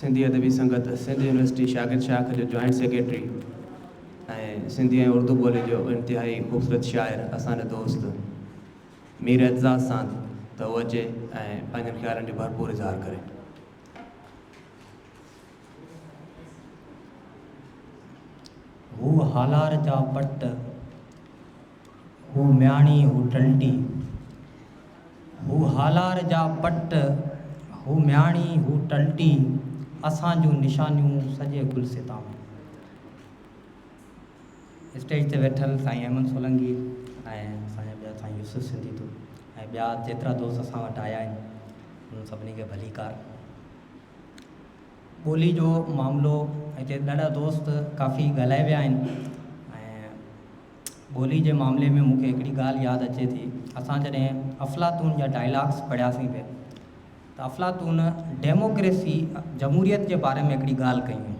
Sindhi Adabi Sangat Sindh university شاگرد شاخ جو جوائنٽ سيڪريٽري ۽ سنڌي ۽ اردو ٻولي جو انتهائي خوبصورت شاعر اسان جو دوست مير اعتزاز ساند ته هو اچي ۽ پنهنجن خيالن جو ڀرپور اظهار ڪري. هو هالار جا پٽ، هو مياڻي هو ٽلٽي. هو هالار جا پٽ، هو مياڻي هو ٽلٽي، اسان جون نشانيون سڄي گلستان ۾. اسٽيج تي ويٺل سائين احمد سولنگي ۽ اسان جا ٻيا سائين يوسف سنڌي تو ۽ ٻيا جيترا دوست اسان وٽ آيا آهن انهن سڀني کي ڀليڪار. ٻولي جو معاملو هتي ڏاڍا دوست ڪافي ڳالهائي ويا آهن ۽ ٻولي جي معاملي ۾ مون کي هڪڙي ڳالهه ياد اچي ٿي. اسان جڏهن افلاطون جا ڊائلاگس پڙهياسين پئي ته افلاطون ڊيموڪريسي، جمهوريت، جي باري ۾ هڪڙي ڳالهه ڪئي هئي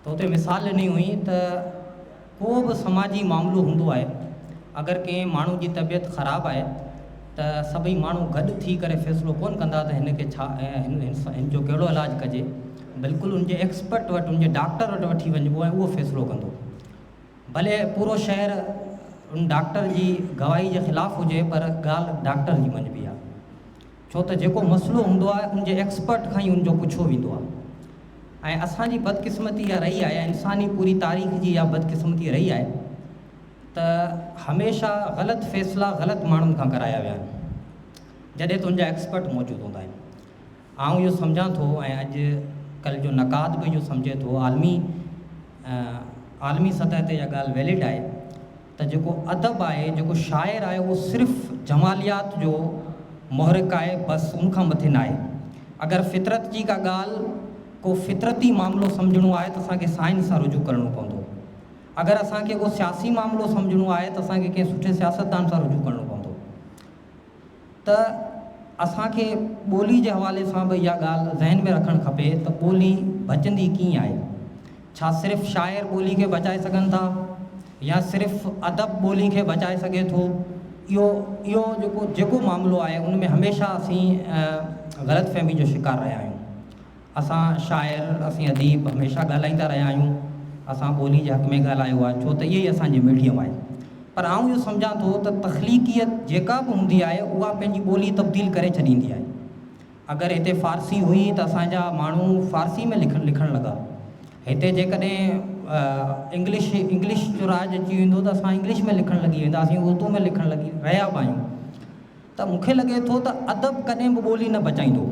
ته اتي مثال ڏني هئي ته ڪو به سماجي معاملو هوندو آهي اگر ڪنهن ماڻهو جي طبيعت خراب آهي ته سڀئي ماڻهو گڏ ٿي ڪري فيصلو ڪونه ڪندا ته هن کي ڇا هن جو ڪهڙو علاج ڪجي بلڪل ان جي ايڪسپرٽ وٽ ان جي ڊاڪٽر وٽ وٺي وڃبو ۽ اهو فيصلو ڪندو. ڀلي پورو شهر ان ڊاڪٽر جي گواهي جي خلاف هجي پر ڳالهه ڊاڪٽر جي مڃبي آهي ڇو ته جيڪو مسئلو هوندو آهي ان جي ايڪسپرٽ کان ئي ان جو پڇيو ويندو آهي ۽ اسان جي بدقسمتي اها رهي آهي انساني پوري تاريخ جي اها بدقسمتي رهي آهي ته هميشه غلط فيصلا غلط ماڻهن کان ڪرايا ويا آهن جڏهن ته ان جا ايڪسپرٽ موجود هوندا آهن. آئون اهو سمجهان ٿو ۽ اڄ ڪلهه جو نقاد به اهو سمجهي ٿو عالمي عالمي سطح تي اها ڳالهه ويلڊ آهي ته جيڪو ادب آهي جيڪو شاعر آهي اهو صرف جماليات جو محرڪ آهي بس ان کان مٿي ناهي اگر فطرت جي ڪا ڳالهه ڪو فطرتي معاملو سمجهڻو آهي ته اسان کي سائنس سان رجوع ڪرڻو پوندو اگر اسان کي ڪو سياسي معاملو سمجهڻو آهي ته اسان کي ڪنهن سٺي سياستدان سان رجوع ڪرڻو پوندو ته اسان کي ٻولي جي حوالي سان به اها ڳالهه ذهن ۾ رکڻ کپي ته ٻولي بچندي ڪيئن آهي؟ ڇا صرف شاعر ٻولي کي بچائي سگهن ٿا يا صرف ادب ٻولي کي بچائي سگهي ٿو؟ اهو اهو جيڪو جيڪو معاملو آهي ان ۾ هميشه اسين غلط فهمي جو شڪار رهيا آهيون. اسان شاعر، اسين اديب هميشه ڳالهائيندا رهيا آهيون، اسان ٻولي جي حق ۾ ڳالهايو آهي، ڇو ته اها ئي اسان جي ميڊيم آهي. پر آئون اهو سمجهان ٿو ته تخليقيت جيڪا به هوندي آهي، اها پنهنجي ٻولي تبديل ڪري ڇڏيندي آهي. اگر هتي فارسي هئي ته اسان جا ماڻهو فارسي ۾ لکڻ لکڻ لڳا. هتي جيڪڏهن انگلش انگلش جو راڄ اچي ويندو ته اسان انگلش ۾ لکڻ لڳي وينداسين، اردو ۾ لکڻ لڳي رهيا به آهيون. ته مون کي لڳي ٿو ته ادب ڪڏهن به ٻولي نه بچائيندو.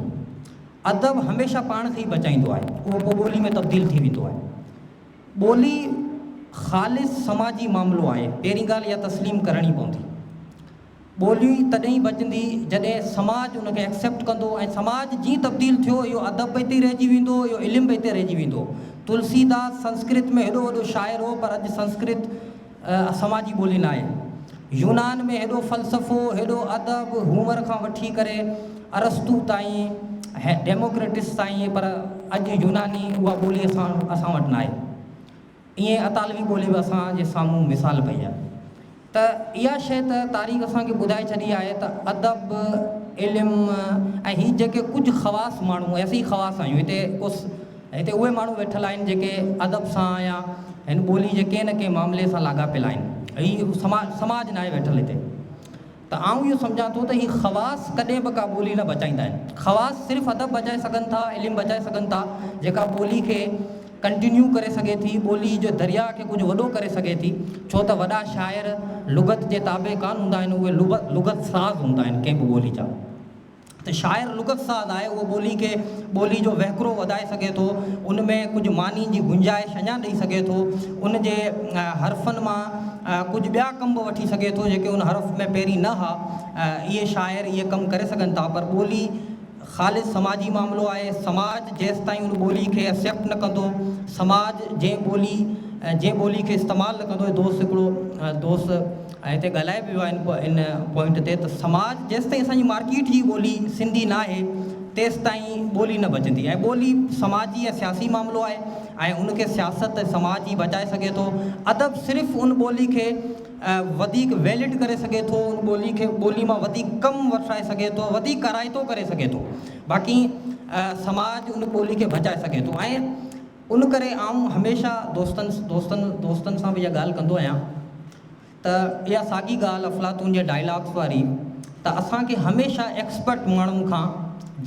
ادب هميشه پاڻ کي ئي بچائيندو آهي، اهو پوء ٻولي ۾ تبديل ٿي ويندو آهي. ٻولي خالص سماجي معاملو آهي، پهرين ڳالهه اها تسليم ڪرڻي پوندي. ٻولي تڏهن ئي بچندي جڏهن سماج ان کي ايڪسيپٽ ڪندو ۽ سماج جيئن تبديل ٿيو اهو ادب به اتي ئي رهجي ويندو، اهو علم به اتي رهجي ويندو. تلسي داس سنسڪرت ۾ هيڏو وڏو شاعر هو پر اڄ سنسڪرت سماجي ٻولي ناهي. يونان ۾ هيڏو فلسفو، هيڏو ادب، هومر کان وٺي ڪري ارسطو تائين، ڊيموڪريٽس تائين پر اڄ يوناني اها ٻولي اسان اسان وٽ ناهي. ائين اطالوي ٻولي به اسان جي سامهون مثال پئي آهي. ته اها شيء ته تاريخ اسان کي ٻڌائي ڇڏي آهي ته ادب، علم ۽ هي جيڪي ڪجهه خواص ماڻهو ۽ اسين خواص آهيون هتي ڪو هتي اهي ماڻهو ويٺل آهن جيڪي ادب سان يا هن ٻولي جي ڪنهن نه ڪنهن معاملي سان لاڳاپيل آهن. هي سماج سماج ناهي ويٺل هتي. ته آئون اهو سمجهان ٿو ته هي خواص ڪڏهن به ڪا ٻولي نه بچائيندا آهن. خواص صرف ادب بچائي سگهن ٿا، علم بچائي سگهن ٿا، جيڪا ٻولي کي ڪنٽينيو ڪري سگهي ٿي، ٻولي جو درياء کي ڪجهه وڏو ڪري سگهي ٿي، ڇو ته وڏا شاعر لغت جي تابع ڪانه هوندا آهن، اهي لغت ساز هوندا آهن ڪنهن به ٻولي جا. ته شاعر لغت ساز آهي، اهو ٻولي کي، ٻولي جو وهڪرو وڌائي سگهي ٿو، ان ۾ ڪجهه معني جي گنجائش اڃا ڏئي سگهي ٿو، ان جي حرفن مان ڪجهه ٻيا ڪم به وٺي سگهي ٿو، جيڪي ان حرف ۾ پهرين نه ها. اهي شاعر اهي ڪم ڪري سگهن ٿا، پر ٻولي خالص سماجي معاملو آهي، سماج جيستائين ان ٻولي کي ايڪسيپٽ نه ڪندو، سماج جنهن ٻولي جنهن ٻولي کي استعمال نه ڪندو، دوست هڪڙو دوست هتي ڳالهائي به ويو آهي ان پوائنٽ تي ته سماج جيستائين اسان جي مارڪيٽ جي ٻولي سنڌي ناهي تيستائين ٻولي نه بچندي ۽ ٻولي سماجي ۽ سياسي معاملو آهي ۽ ان کي سياست ۽ سماج ئي بچائي سگهي ٿو. ادب صرف ان ٻولي کي وڌيڪ ويلڊ ڪري سگهي ٿو، ان ٻولي کي ٻولي مان وڌيڪ ڪم وٺرائي سگهي ٿو، وڌيڪ ڪارائتو ڪري سگهي ٿو. باقي سماج ان ٻولي کي بچائي سگهي ٿو ۽ ان ڪري آئون هميشه دوستن دوستن دوستن سان به اها ڳالهه ڪندو آهيان ته اها ساڳي ڳالهه افلاطون جي ڊائلاگس واري ته اسان کي هميشه ايڪسپرٽ ماڻهن کان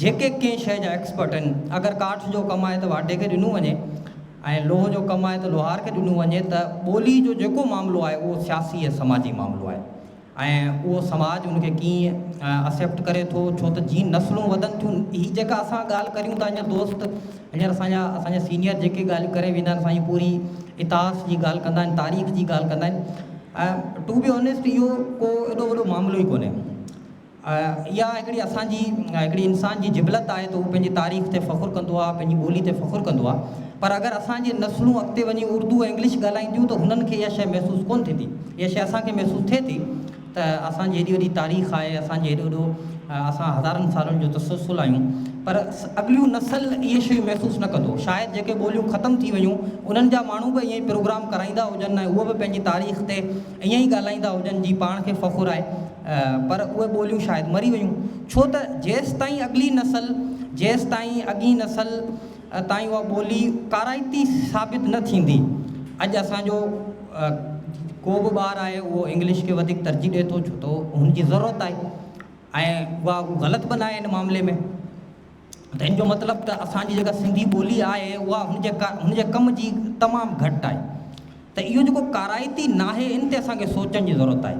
جيڪي ڪنهن شيء جا ايڪسپرٽ آهن اگر ڪاٺ جو ڪم آهي ته واڍي کي ڏنو وڃي ۽ لوهه جو ڪم آهي ته لوهار کي ڏنو وڃي ته ٻولي جو جيڪو معاملو آهي اهو سياسي ۽ سماجي معاملو آهي ۽ اهو سماج ان کي ڪيئن اسيپٽ ڪري ٿو ڇو ته جيئن نسلون وڌن ٿيون هي جيڪا اسان ڳالهه ڪريون ٿا هينئر دوست هينئر اسان جا اسان جا سينيئر جيڪي ڳالهيون ڪري ويندا آهن اسان جي پوري اتهاس جي ڳالهه ڪندا آهن تاريخ جي ڳالهه ڪندا آهن ٽو بي آنيسٽ اهو ڪو ايڏو وڏو معاملو ئي ڪونهي اها هڪڙي اسان جي هڪڙي انسان جي جبلت آهي ته هو پنهنجي تاريخ تي فخر ڪندو آهي پنهنجي ٻولي تي فخر ڪندو آهي پر اگر اسان جي نسلون اڳتي وڃي اردو ۽ انگلش ڳالهائينديون ته هنن کي اها شيء محسوس ڪونه ٿيندي اها شيء اسان کي محسوس ٿئي ٿي ته اسان جي هيڏي وڏي تاريخ آهي اسان جي هيڏو وڏو اسان هزارن سالن جو تسلسل آهيون پر اڳليون نسل اهي شيون محسوس نه ڪندو شايد جيڪي ٻوليون ختم ٿي ويون انهن جا ماڻهو به ائين ئي پروگرام ڪرائيندا هجن ۽ اهي به پنهنجي تاريخ تي ائين ئي ڳالهائيندا هجن جي پاڻ کي فخر آهي پر اهي ٻوليون شايد مري ويون ڇو ته جيستائين اڳلي نسل جيستائين اڳين نسل تائين اها ٻولي ڪارائتي ثابت نه ٿيندي اڄ اسان جو ڪو به ٻار آهي اهو انگلش کي وڌيڪ ترجيح ڏئي ٿو ڇو ته هن جي ضرورت آهي ۽ اها هو غلط به ناهي ان معاملي ۾ ته ان جو مطلب ته اسان جي جيڪا سنڌي ٻولي آهي اها هن جي هن جي ڪم جي تمام گهٽ آهي ته اهو جيڪو ڪارائتي ناهي ان تي اسان کي سوچڻ جي ضرورت آهي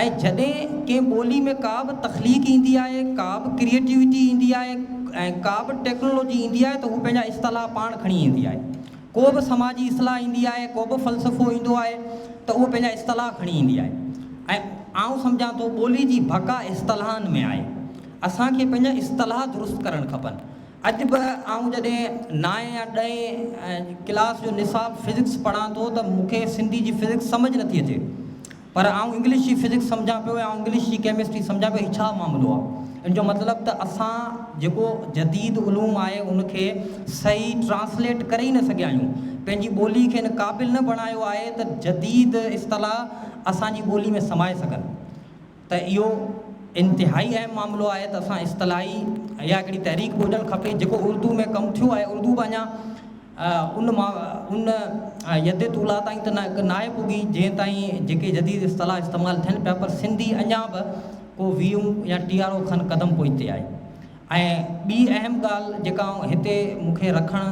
۽ جڏهن ڪنهن ٻولي ۾ ڪا به تخليق ايندي آهي ڪا به ڪريئيٽوٽي ايندي آهي ۽ ڪا به ٽيڪنالاجي ايندي آهي ته هو پنهنجا اصطلاح پاڻ کڻي ايندي آهي ڪو به سماجي اصلاح ايندي آهي ڪو به فلسفو ايندو آهي ته اهو پنهنجا اصطلاح کڻي ايندي آهي ۽ آئون سمجهان ٿو ٻولي جي بقا اصطلاحن ۾ آهي اسان کي پنهنجا اصطلاح درست ڪرڻ کپن اڄ به آئون جڏهن نائين يا ڏهين ڪلاس جو نصاب فزڪس پڙهان ٿو ته مون کي سنڌي جي فزڪس سمجهه نٿي اچي پر آئون انگلش جي فزڪس سمجهان پيو يا آئون انگلش جي ڪيمسٽري سمجهان پيو هي ڇا معاملو آهي ان جو مطلب ته اسان جيڪو جديد علوم آهي ان کي صحيح ٽرانسليٽ ڪري ئي نه سگهيا آهيون پنهنجي ٻولي کي ان قابل نه بڻايو آهي ته جديد اصطلاح اسان جي ٻولي ۾ سمائي سگهن ته اهو انتهائي اهم معاملو آهي ته اسان اصطلاحي يا هڪڙي تحريڪ به هجڻ کپي جيڪو اردو ۾ ڪم ٿيو آهي اردو به اڃا ان مان ان يد طولا تائين ته ناهي پڳي جنهن تائين جيڪي جديد اصطلاح استعمال ٿين پيا پر سنڌي اڃا به ڪو ويهون يا ٽيهارو کن قدم پوئتي آهي ۽ ٻي اهم ڳالهه جيڪا هتي مون کي رکڻ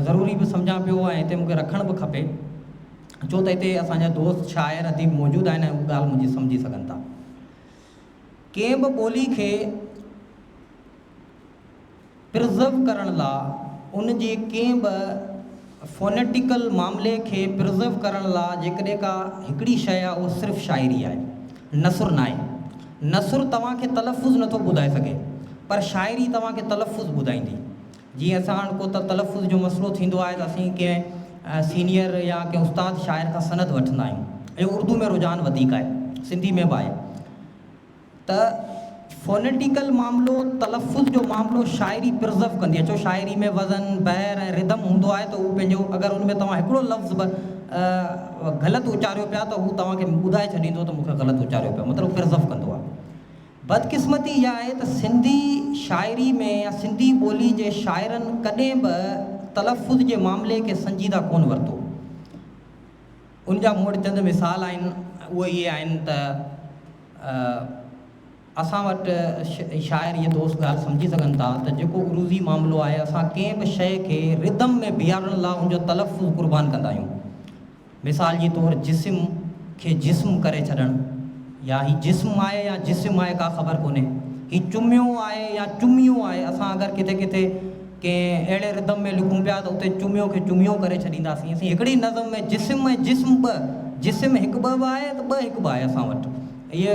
ضروري به سمجهان پيو ۽ هتي مون کي رکڻ به کپي ڇو ته هتي اسان جا دوست شاعر اديب موجود آهن ۽ هو ڳالهه منهنجي سمجهي سگهن ٿا. ڪنهن به ٻولي کي پرزرو ڪرڻ لا ان جي ڪنهن به فونيٽيڪل معاملي کي پرزرو ڪرڻ لا جيڪڏهن ڪا هڪڙي شيء آهي اهو صرف شاعري آهي نثر ناهي. نثر توهان کي تلفظ نٿو ٻڌائي سگهي پر شاعري توهان کي تلفظ ٻڌائيندي. جيئن اسان وٽ ڪو ته تلفظ جو مسئلو ٿيندو آهي ته اسين ڪنهن سينيئر يا ڪنهن استاد شاعر کان سند وٺندا آهيون. اهو اردو ۾ رجحان وڌيڪ آهي، سنڌي ۾ به آهي ته فونيٽيڪل معاملو، تلفظ جو معاملو شاعري پرزرو ڪندي آهي. ڇو شاعري ۾ وزن، بحر ۽ ردم هوندو آهي ته هو پنهنجو اگر ان ۾ توهان هڪڙو لفظ به غلط اچاريو پيا ته هو توهان کي ٻڌائي ڇڏيندو ته مون کي غلط اچاريو پيا مطلب پرزرو ڪندو آهي. بدقسمتي اها آهي ته سنڌي شاعري ۾ يا سنڌي ٻولي جي شاعرن ڪڏهن به تلفظ جي معاملي کي سنجيده ڪونه ورتو. ان جا مون وٽ چند مثال آهن، اهي اهي آهن ته اسان وٽ شاعر اهي دوست ڳالهه سمجهي سگهن ٿا ته جيڪو عروضي معاملو آهي اسان ڪنهن به شيء کي ردم ۾ بيهارڻ لاء ان جو تلفظ قربان ڪندا آهيون. مثال جي طور جسم کي جسم ڪري ڇڏڻ يا هي جسم آهي يا جسم آهي ڪا خبر ڪونهي، هي چميو آهي يا چميو آهي، اسان اگر ڪٿي ڪٿي ڪنهن اهڙي ردم ۾ لکون پيا ته اتي چميو کي چميو ڪري ڇڏينداسين. اسين هڪڙي نظم ۾ جسم ۽ جسم ٻه، جسم هڪ ٻه به آهي ته ٻه هڪ به آهي اسان وٽ. اهي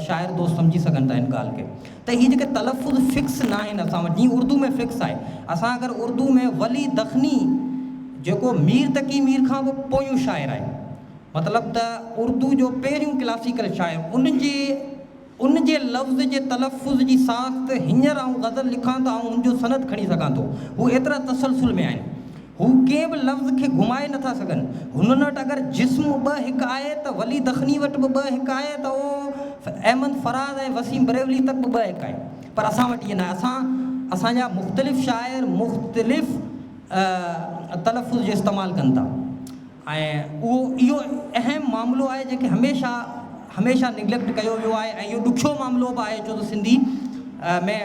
شاعر دوست سمجهي سگهن ٿا ان ڳالهه کي ته هي جيڪي تلفظ فڪس ناهن اسان وٽ جيئن اردو ۾ فڪس آهي اسان اگر اردو ۾ ولي دخني جيڪو مير تقي مير کان به پويون شاعر آهي مطلب ته اردو جو پهريون ڪلاسيڪل شاعر ان جي ان جي لفظ جي تلفظ جي ساخت هينئر آئون غزل لکان ته آئون ان جو سند کڻي سگهان ٿو هو ايترا تسلسل ۾ آهن هو ڪنهن به لفظ کي گهمائي نٿا سگهن. هنن وٽ اگر جسم ٻه هڪ آهي ته ولي دخني وٽ به ٻه هڪ آهي ته اهو احمد فراز ۽ وسيم بريولي تڪ به ٻه هڪ آهي. پر اسان وٽ ائين ناهي. اسان اسان جا مختلف شاعر مختلف تلفظ جو استعمال ڪن ٿا ۽ اهو اهو اهم معاملو آهي جنهن کي هميشه هميشه نگليڪٽ ڪيو ويو آهي ۽ اهو ڏکيو معاملو به آهي ڇو ته سنڌي ۾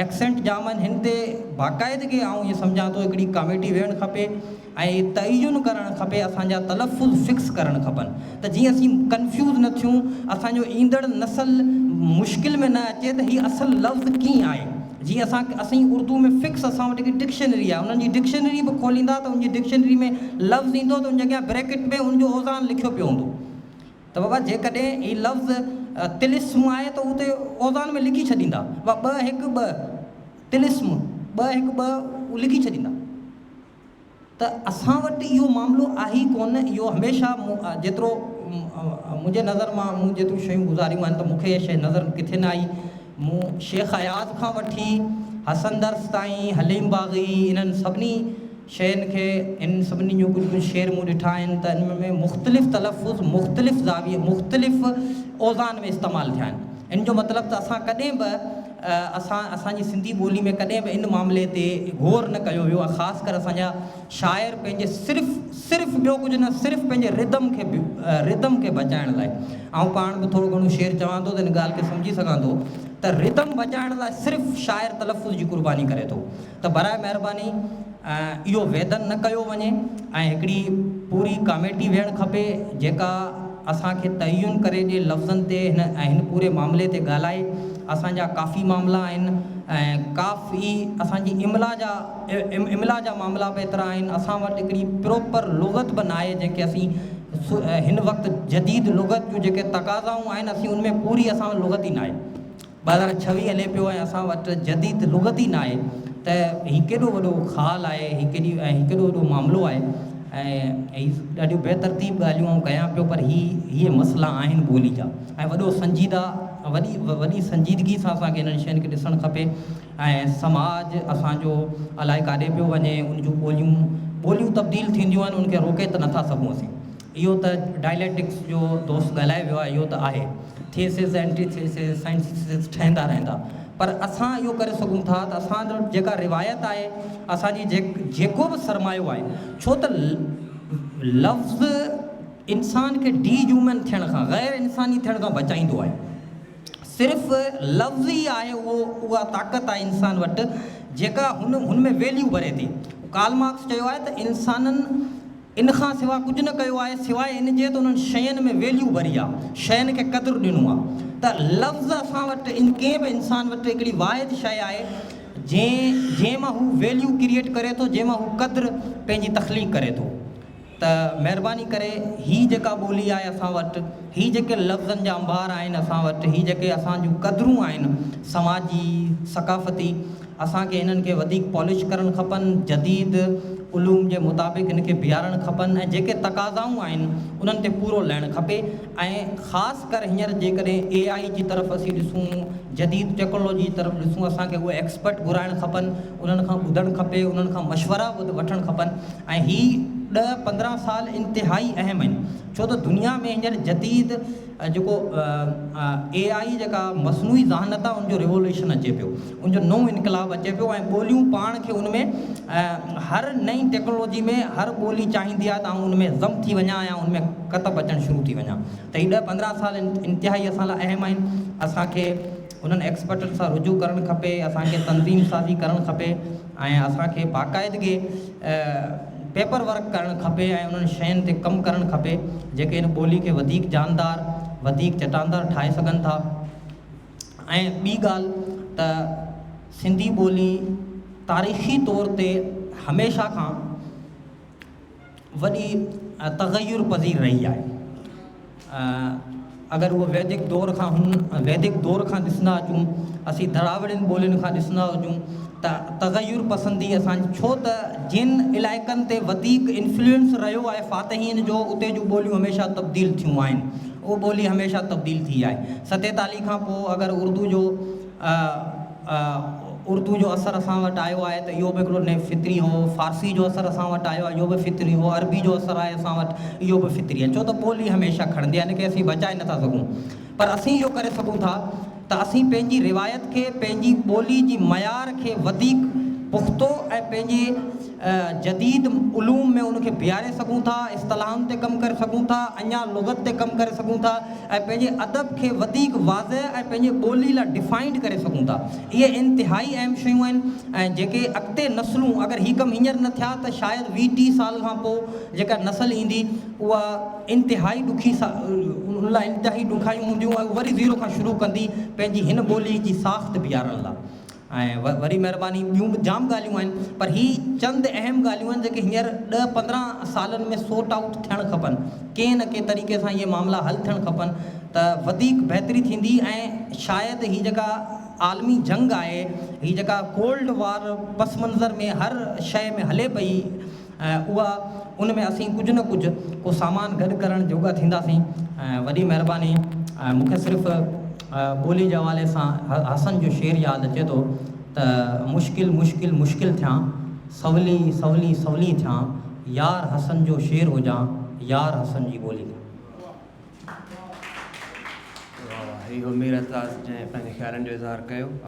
ايڪسينٽ جام آهن هن تي باقاعدگي آئون ائين سمجهان ٿو هڪڙي ڪاميٽي ويهڻ کپي ۽ تعين ڪرڻ کپي اسان جا تلفظ فڪس ڪرڻ کپن ته جيئن اسين ڪنفيوز نه ٿيون اسان جو ايندڙ نسل مشڪل ۾ نه اچي ته هي اصل لفظ ڪيئن آهي جيئن اسان اسين اردو ۾ فڪس اسان وٽ هڪ ڊڪشنري آهي انهن جي ڊڪشنري به کوليندا ته ان جي ڊڪشنري ۾ لفظ ايندو ته ان جي اڳيان بريڪٽ ۾ ان جو اوزان لکيو پيو هوندو ته بابا جيڪڏهن هي لفظ طلسم آهي ته اتي اوزان ۾ لکي ڇڏيندا بابا ٻه هڪ ٻه طلسم ٻه هڪ ٻه لکي ڇڏيندا ته اسان وٽ اهو معاملو آهي ئي ڪونه، اهو هميشه جيترو منهنجي نظر مان مون جيتريون شيون گذاريون آهن ته مون کي اها شيء نظر ڪٿي نه آئي. مون شيخ اياز کان وٺي حسن درس تائين، حليم باغي انهن سڀني شين کي انهن سڀني جون ڪجهه ڪجهه شعر مون ڏٺا آهن ته ان ۾ مختلف تلفظ مختلف زاويي مختلف اوزان ۾ استعمال ٿيا آهن. ان جو مطلب ته اسان ڪڏهن به اسان اسان جي سنڌي ٻولي ۾ ڪڏهن به ان معاملي تي غور نه ڪيو ويو آهي خاص ڪر اسان جا شاعر پنهنجي صرف صرف ٻيو ڪجهه نه صرف پنهنجي ردم کي ردم کي بچائڻ لاء آئون پاڻ به ٿورو گهڻو شعر چوان ٿو ته ان ڳالهه کي سمجهي سگهان ٿو ته ردم بچائڻ لاء صرف شاعر تلفظ جي قرباني ڪري ٿو ته براء مهرباني اهو ويڌن نه ڪيو وڃي ۽ هڪڙي پوري ڪاميٽي ويهڻ کپي جيڪا اسان کي تعين ڪري ڏي لفظن تي هن ۽ هن پوري معاملي تي ڳالهائي اسان جا ڪافي معاملا آهن ۽ ڪافي اسان جي املا جا املا جا معاملا به ايترا آهن اسان وٽ هڪڙي پراپر لغت به ناهي جنهن کي اسين هن وقت جديد لغت جون جيڪي تقاضائون آهن اسين ان ۾ پوري اسان وٽ لغت ئي ناهي. 2026 هلي پيو ۽ اسان وٽ جديد لغت ئي ناهي ته هي ڪيڏو وڏو خال آهي هي ڪيڏي ۽ هي ڪيڏو وڏو معاملو آهي ۽ هي ڏاڍيون بي ترتيب ڳالهيون آئون ڪيان پيو پر هي هي مسئلا آهن ٻولي جا ۽ وڏو سنجيده وڏي وڏي سنجيدگي سان اسان کي انهن شين کي ڏسڻ کپي ۽ سماج اسان جو الائي ڪاڏي پيو وڃي ان جون ٻوليون ٻوليون تبديل ٿينديون آهن ان کي روڪي ته نٿا سگهون اسين اهو ته ڊائليڪٽڪس جو دوست ڳالهائي ويو آهي اهو ته آهي ٿيسز اينٽي ٿيسز سائنسز ٺهندا رهندا پر اسان اهو ڪري سگهون ٿا ته اسان وٽ جيڪا روايت آهي اسان جي جيڪو به سرمايو آهي ڇو ته لفظ انسان کي ڊي هيومن ٿيڻ کان غير انساني ٿيڻ کان بچائيندو آهي صرف لفظ ئي آهي اهو اها طاقت آهي انسان وٽ جيڪا هن هن ۾ ويليو ڀري ٿي ڪارل مارڪس چيو آهي ته انسانن ان کان سوا ڪجهه نه ڪيو آهي سواء ان جي ته انهن شين ۾ ويليو ڀري آ، شين کي قدر ڏنو آ ته لفظ اسان وٽ ڪنهن به انسان وٽ هڪڙي واحد شيء آهي جنهن جنهن مان هو ويليو ڪريئيٽ ڪري ٿو جنهن مان هو قدر پنهنجي تخليق ڪري ٿو ته مهرباني ڪري هي جيڪا ٻولي آهي اسان وٽ هي جيڪي لفظن جا انبار آهن اسان وٽ هي جيڪي اسان جون قدرون آهن سماجي ثقافتي اسان کي هنن کي وڌيڪ پالش ڪرڻ کپن، جديد علوم جي مطابق هن کي بيهارڻ کپن ۽ جيڪي تقاضائون آهن انهن تي پورو لهڻ کپي ۽ خاص ڪر هينئر جيڪڏهن اي آء جي طرف اسين ڏسون جديد ٽيڪنالاجي جي طرف ڏسون اسان کي اهي ايڪسپرٽ گهرائڻ کپن انهن کان ٻڌڻ کپي انهن کان مشورا وٺڻ کپن ۽ هي ڏهه 15 سال انتهائي اهم آهن ڇو ته دنيا ۾ هينئر جديد جيڪو اي آء جيڪا مصنوعي ذهانت آهي ان جو ريووليوشن اچي پيو ان جو نئون انقلاب اچي پيو ۽ ٻوليون پاڻ کي ان ۾ هر نئين ٽيڪنالاجي ۾ هر ٻولي چاهيندي آهي ته آئون ان ۾ ضم ٿي وڃان يا ان ۾ ڪتب اچڻ شروع ٿي وڃان ته هي ڏهه 15 سال انتهائي اسان لاء اهم آهن اسان کي انهن ايڪسپرٽن سان رجوع ڪرڻ کپي اسان کي تنظيم سازي ڪرڻ کپي ۽ اسان کي باقاعدگي پيپر ورڪ ڪرڻ کپي ۽ انهن شين تي ڪم ڪرڻ کپي جيڪي هن ٻولي کي وڌيڪ جاندار وڌيڪ چٽاندار ٺاهي سگهن ٿا ۽ ٻي ڳالهه ته سنڌي ٻولي تاريخي طور تي هميشه کان وڏي تغير پذير رهي آهي. اگر اهو ويدڪ دور کان هن ويدڪ دور کان ڏسندا اچون اسين دراوڙين ٻولين کان ڏسندا هجون ته تغير پسندي اسان جي ڇو ته جن علائقن تي وڌيڪ انفلوئنس رهيو آهي فاتحين جو اتي جون ٻوليون هميشه تبديل ٿيون آهن اهو ٻولي هميشه تبديل ٿي آهي ستيتاليهه کان پوء اگر اردو جو اردو جو اثر اسان وٽ آيو آهي ته اهو به هڪڙو نئين فطري هو، فارسي جو اثر اسان وٽ آيو آهي اهو به فطري هو، عربي جو اثر آهي اسان وٽ اهو به فطري آهي ڇو ته ٻولي هميشه کڻندي آهي ان کي اسين بچائي نٿا سگهون پر اسين اهو ڪري سگهون ٿا ته اسين پنهنجي روايت کي، پنهنجي ٻولي جي معيار کي وڌيڪ پختو ۽ پنهنجي جديد علوم ۾ ان کي بيهاري سگهون ٿا، اصطلاحن تي ڪم ڪري سگهون ٿا، اڃا لغت تي ڪم ڪري سگهون ٿا ۽ پنهنجي ادب کي وڌيڪ واضح ۽ پنهنجي ٻولي لاء ڊفائنڊ ڪري سگهون ٿا. اهي انتهائي اهم شيون آهن ۽ جيڪي اڳتي نسلون اگر هي ڪم هينئر نه ٿيا ته شايد ويهه ٽيهه سال کان پوء جيڪا نسل ايندي اها انتهائي ڏکي ان لاء انتهائي ڏکايون هونديون ۽ وري زيرو کان شروع ڪندي پنهنجي هن ٻولي جي ساخت بيهارڻ لاء. ۽ وري مهرباني ٻيون به جام ڳالهيون آهن پر هي چند اهم ڳالهيون آهن جيڪي هينئر ڏهه 15 سالن ۾ سورٽ آئوٽ ٿيڻ کپن ڪنهن نه ڪنهن طريقي سان اهي معاملا حل ٿيڻ کپن ته وڌيڪ بهتري ٿيندي ۽ شايد هي جيڪا عالمي جنگ آهي هي جيڪا ڪولڊ وار پس منظر ۾ هر شيء ۾ هلي پئي اها ان ۾ اسين ڪجهه نه ڪجهه ڪو سامان گڏ ڪرڻ جوڳا ٿينداسين. وڏي مهرباني. مون کي صرف ٻولي جي حوالي سان حسن جو شعر ياد اچي ٿو ته مشڪل مشڪل مشڪل ٿيان، سولي سولي سولي ٿيان، يار حسن جو شعر هجان، يار حسن جي ٻولي ٿيان. واهه واهه هي هو مير اعتزاز جنهن پنهنجي خيالن جو اظهار ڪيو.